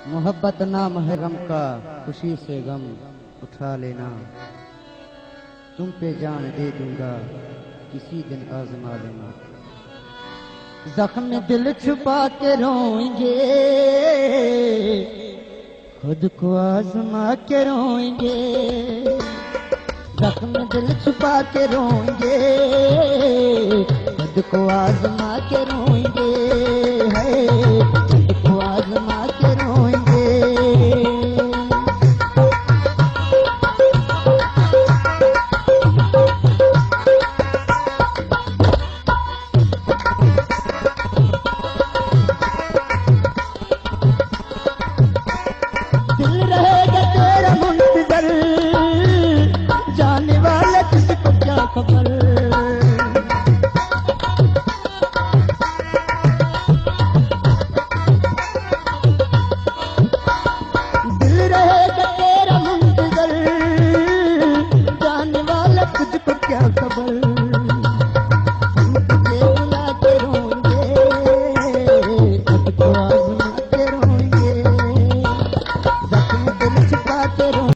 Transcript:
محبت نام ہے غم کا، خوشی سے غم اٹھا لینا۔ تم پہ جان دے دوں گا، کسی دن آزما لینا۔ زخم دل چھپا کے روئیں گے، خود کو آزما کے روئیں گے۔ زخم دل چھپا کے روئیں گے، خود کو آزما کے روئیں گے، ہے، خود کو آزما کے روئیں گے۔ دل رہے گا تیرا منتظر، جانے والا تجھ کو کیا خبر۔ دل رہے گا تیرا منتظر، جانے والا تجھ کو کیا خبر۔ تجھے بلا کے روئیں گے، تجھ کو